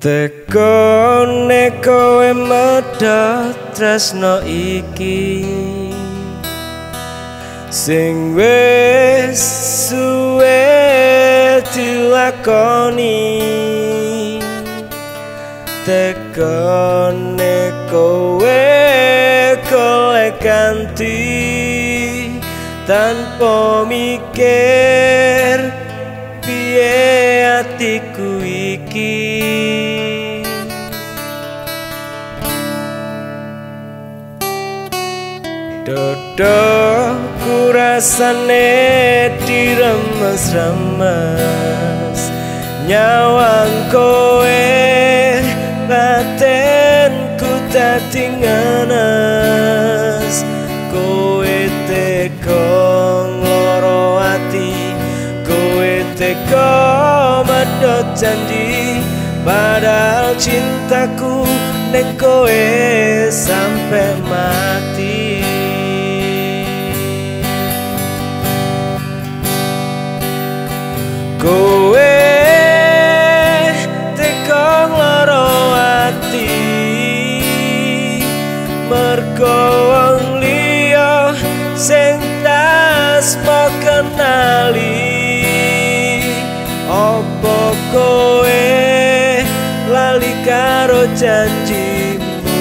Tekone kowe medhot tresno iki sing wis suwe dilakoni. Tekone kowe golek ganti tanpa mikir piye atiku iki. Dodoku rasane diremes-remes nyawang kowe, batinku dadi ngenes. Kowe tega ngloro ati, kowe tega medhot janji, padahal cintaku ning kowe sampe mati. Kowe tega ngloro ati mergo wong liya sing tas mbok kenali. Opo kowe lali karo janjimu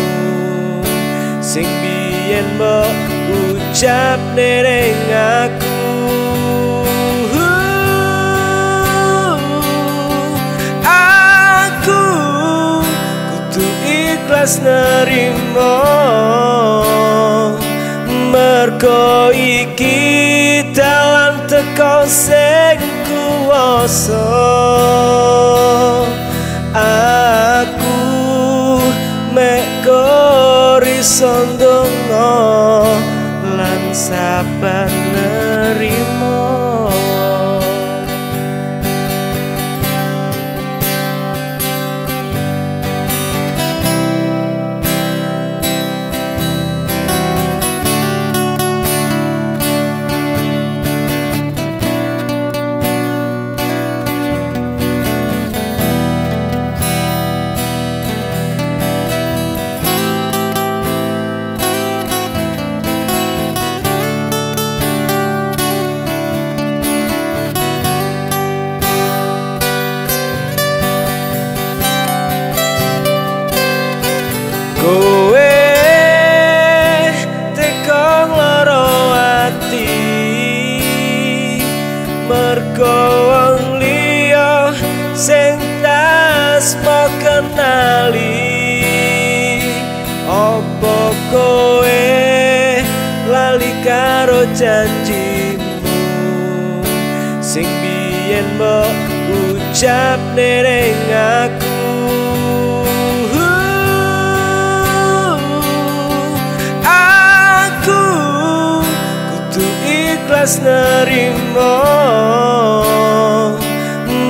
sing biyen mbok ucap ning aku? Ikhlas nerimo mergo iki dalan teko sing kuwasa. Aku mek iso ndonga lan sabar nerimo. Kowe tega ngloro ati mergo wong liya sing tas mbok kenali. Opo kowe lali karo janjimu sing biyen mbok ucap ning aku? Ikhlas nerimo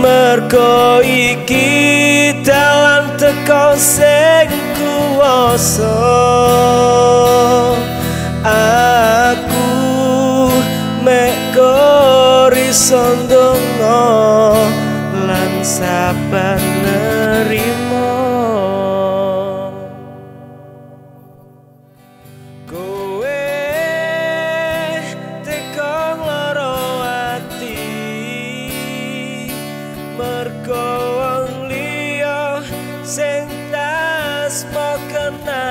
mergo iki dalan teko sing kuwasa. Aku mek iso ndonga lan sabar nerimo. Kowe tega ngloro ati mergo wong liya sing tas mbok kenali.